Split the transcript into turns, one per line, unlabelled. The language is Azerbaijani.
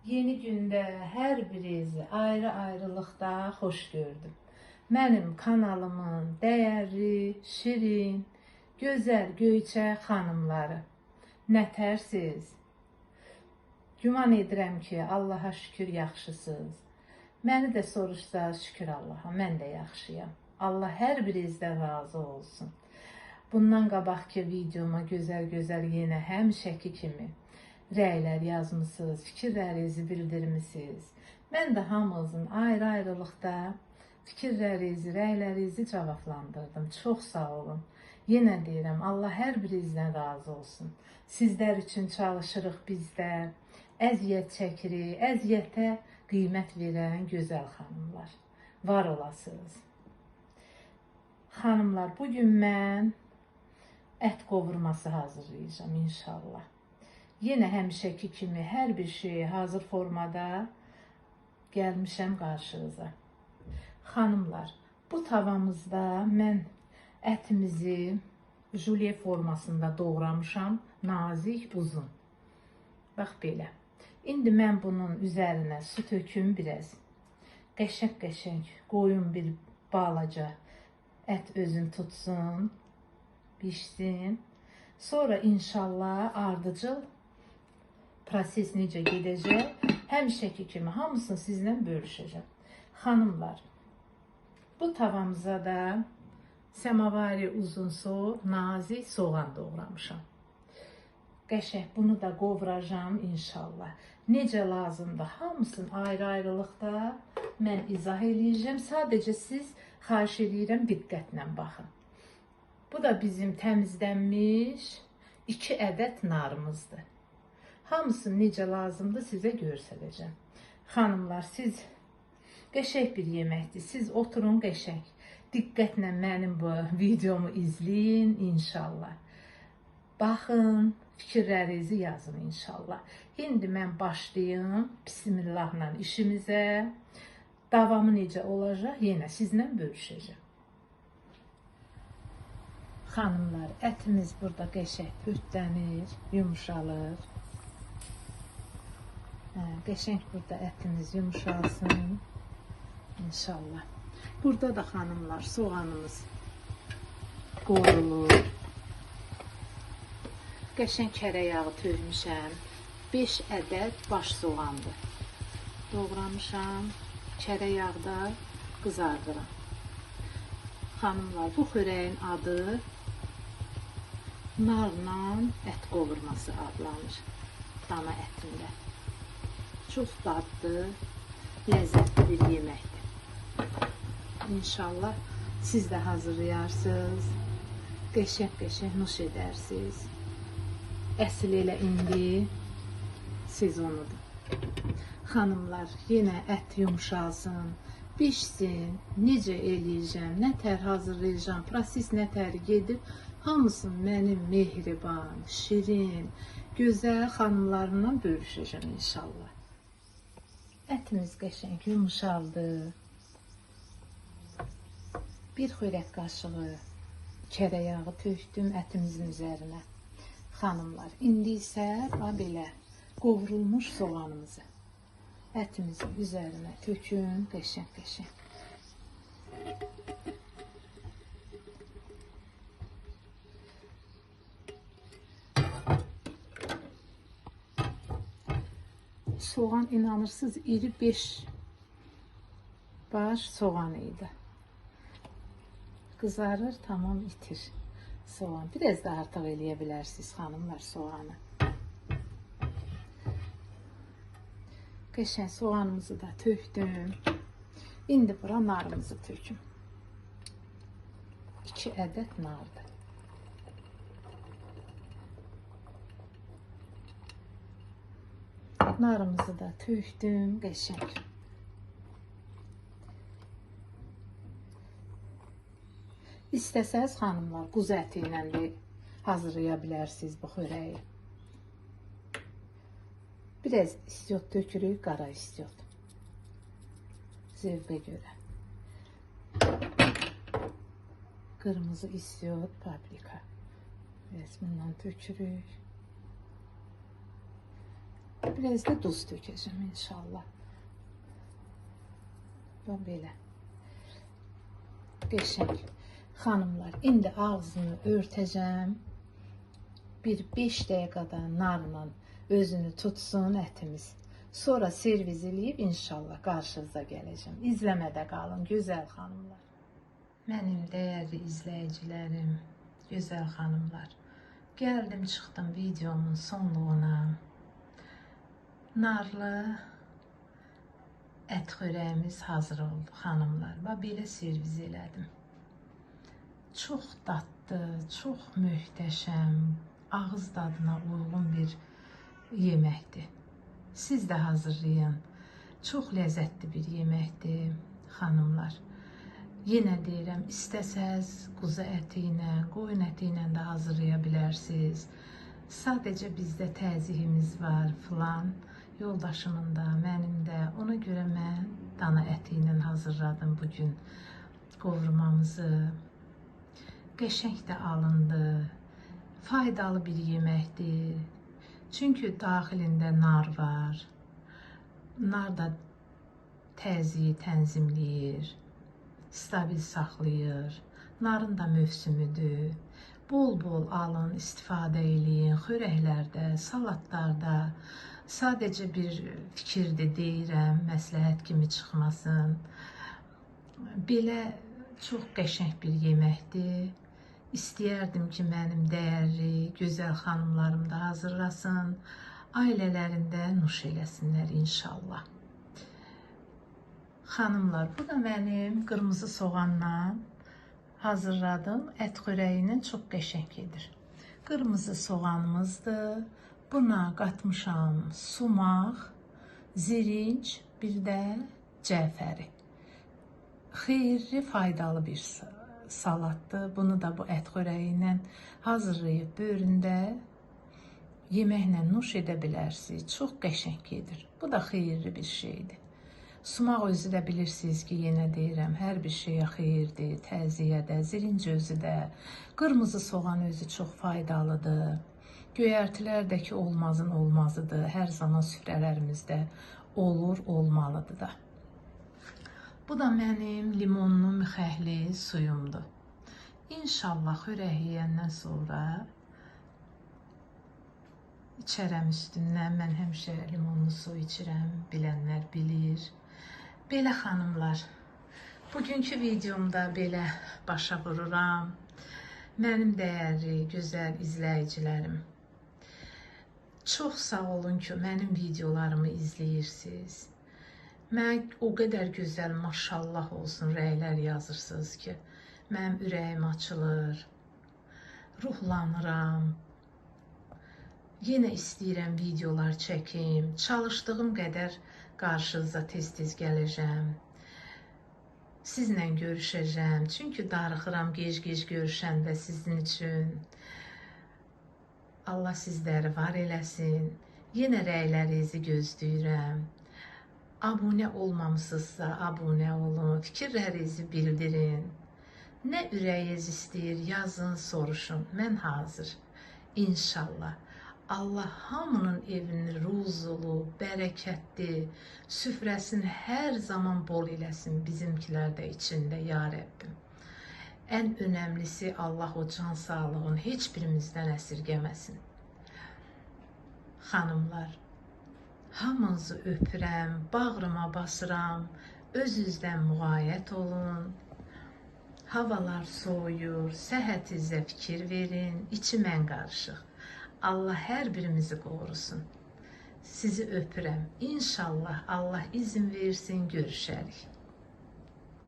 Yeni gündə hər birinizi ayrı-ayrılıqda xoş gördüm. Mənim kanalımın dəyərli, şirin, gözəl Göyçək xanımları. Nətərsiz? Güman edirəm ki, Allaha şükür yaxşısınız. Məni də soruşsaz, şükür Allaha, mən də yaxşıyam. Allah hər birinizdən razı olsun. Bundan qabaqki videoma gözəl-gözəl yenə həmişəki kimi rəylər yazmısınız, fikirlərinizi bildirmisiniz. Mən də hamınızın ayrı-ayrılıqda fikirlərinizi, rəylərinizi cavablandırdım. Çox sağ olun. Yenə deyirəm, Allah hər birinizdən razı olsun. Sizlər üçün çalışırıq biz də. Əziyyət çəkirik, əziyyətə qiymət verən gözəl xanımlar. Var olasınız. Xanımlar, bugün mən ət qovurması hazırlayacağam inşallah. Yenə həmişəki kimi hər bir şeyi hazır formada gəlmişəm qarşınıza. Xanımlar, bu tavamızda mən ətimizi jülye formasında doğramışam, nazik, uzun. Bax belə. İndi mən bunun üzərinə su töküm biraz. Qəşəng-qəşəng qoyun bir balaca ət özün tutsun, bişsin. Sonra inşallah ardıcıl proses necə gedəcək, həmişəki kimi hamısını sizlə bölüşəcəm. Xanımlar, bu tavamıza da semavari uzunsu nazik soğan doğramışam. Qəşəng bunu da qovuracağam inşallah. Necə lazımdır, hamısını ayrı-ayrılıqda mən izah eləyəcəm. Sadəcə siz xahiş eləyirəm, diqqətlə baxın. Bu da bizim təmizlənmiş 2 ədəd narımızdır. Hamısını necə lazımdır sizə göstərəcəm. Xanımlar, siz qəşəng bir yeməkdir. Siz oturun qəşəng. Diqqətlə mənim bu videomu izləyin inşallah. Baxın, fikirlərinizi yazın inşallah. İndi mən başlayım Bismillahla işimizə. Davamı necə olacaq yenə sizlə bölüşəcəm. Xanımlar, ətimiz burada qəşəng pörtlənir, yumuşalır. Qəşəng burada ətimiz yumuşalsın inşallah. Burada da xanımlar soğanımız qovrulur. Qəşəng kərə yağı tökmüşəm. 5 ədəd baş soğandır. Doğramışam. Kərə yağda qızardıram. Xanımlar, bu xörəyin adı narla ət qovurması adlanır. Dana ətində. Çox dadlı, ləzzətli bir yeməkdir. İnşallah siz də hazırlayarsınız. Qəşəng-qəşəng nuş edərsiniz. Əsl elə indi sezonudur. Xanımlar, yenə ət yumşalsın, bişsin, necə eləyəcəm, nə tər hazırlayacağam, proses nə tər gedir, hamısını mənim mehriban, şirin, gözəl xanımlarımla bölüşəcəm inşallah. Ətimiz qəşəng yumşaldı. Bir xörək qaşığı kərə yağı tökdüm ətimizin üzərinə. Xanımlar, indi isə belə qovrulmuş soğanımızı ətimizin üzərinə tökün, qəşəng-qəşəng. Soğan, inanırsınız, iri 5 baş soğan idi. Qızarır, tamam itir soğan. Biraz da artıq eləyə bilərsiniz xanımlar soğanı. Qəşəng soğanımızı da tökdüm. İndi bura narımızı töküm. 2 ədəd nardır. Narımızı da tökdüm qəşəng. İstəsəz xanımlar, quzu əti ilə də hazırlaya bilərsiniz bu xörəyi. Biraz istiot tökürük, qara istiot. Zövqə görə. Qırmızı istiot, paprika. Biraz bundan tökürük. Biraz da duz tökəcəm inşallah. Və belə. Qəşəng. Xanımlar, indi ağzını örtəcəm. Bir 5 dəqiqədə narla özünü tutsun ətimiz. Sonra servis eləyib inşallah qarşınıza gələcəm. İzləmədə qalın, gözəl xanımlar. Mənim dəyərli izləyicilərim, gözəl xanımlar. Gəldim, çıxdım videomun sonluğuna. Narlı ət xörəyimiz hazır oldu xanımlar. Və belə servis elədim. Çox dadlı, çox möhtəşəm, ağız dadına uyğun bir yeməkdir. Siz də hazırlayın. Çox ləzzətli bir yeməkdir xanımlar. Yenə deyirəm, istəsəz quzu əti ilə, qoyun əti ilə də hazırlaya bilərsiniz. Sadəcə bizdə təzihimiz var filan. Yoldaşımın da, mənim də. Ona görə mən dana əti ilə hazırladım bugün qovurmamızı. Qəşəng də alındı. Faydalı bir yeməkdir. Çünki daxilində nar var. Nar da təzyiyi tənzimləyir, stabil saxlayır. Narın da mövsümüdür. Bol-bol alın, istifadə eləyin. Xörəklərdə, salatlarda. Sadəcə bir fikirdir deyirəm, məsləhət kimi çıxmasın. Belə çox qəşəng bir yeməkdir. İstəyərdim ki, mənim dəyərli, gözəl xanımlarım da hazırlasın. Ailələrində nuş eləsinlər inşallah. Xanımlar, bu da mənim qırmızı soğanla hazırladığım ət xörəyi ilə çox qəşəng gedir. Qırmızı soğanımızdır. Buna qatmışam sumaq, zirinc, bir də cəfəri. Xeyirli, faydalı bir salatdır. Bunu da bu ət xörəyi ilə hazırlayıb böyründə yeməklə nuş edə bilərsiniz. Çox qəşəng gedir. Bu da xeyirli bir şeydir. Sumaq özü də bilirsiniz ki, yenə deyirəm, hər bir şeyə xeyirdir, təzyiyə də, zirinc özü də, qırmızı soğan özü çox faydalıdır. Göyərtilər də ki, olmazın olmazıdır. Hər zaman süfrələrimizdə olur, olmalıdır da. Bu da mənim limonlu müxəhli suyumdur. İnşallah xörək yeyəndən sonra içərəm üstündən. Mən həmişə limonlu su içirəm, bilənlər bilir. Belə xanımlar, bugünkü videomda belə başa vururam. Mənim dəyərli, gözəl izləyicilərim, çox sağ olun ki, mənim videolarımı izləyirsiniz. Mənə o qədər gözəl, maşallah olsun, rəylər yazırsınız ki, mənim ürəyim açılır, ruhlanıram. Yenə istəyirəm videolar çəkim, çalışdığım qədər qarşınıza tez-tez gələcəm. Sizlə görüşəcəm, çünki darıxıram gec-gec görüşəndə sizin üçün. Allah sizləri var eləsin. Yenə rəylərinizi gözləyirəm. Abunə olmamısınızsa abunə olun, fikirlərinizi bildirin. Nə ürəyiniz istəyir, yazın, soruşun. Mən hazır. İnşallah. Allah hamının evini ruzulu, bərəkətli, süfrəsini hər zaman bol eləsin bizimkilər də içində, ya Rəbbim. Ən önəmlisi Allah o can sağlığını heç birimizdən əsirgəməsin. Xanımlar, hamınızı öpürəm, bağrıma basıram, öz-özdən müğayət olun. Havalar soyuyur, səhhətinizə fikir verin, içi mən qarışıq. Allah hər birimizi qorusun. Sizi öpürəm. İnşallah Allah izin versin, görüşərik.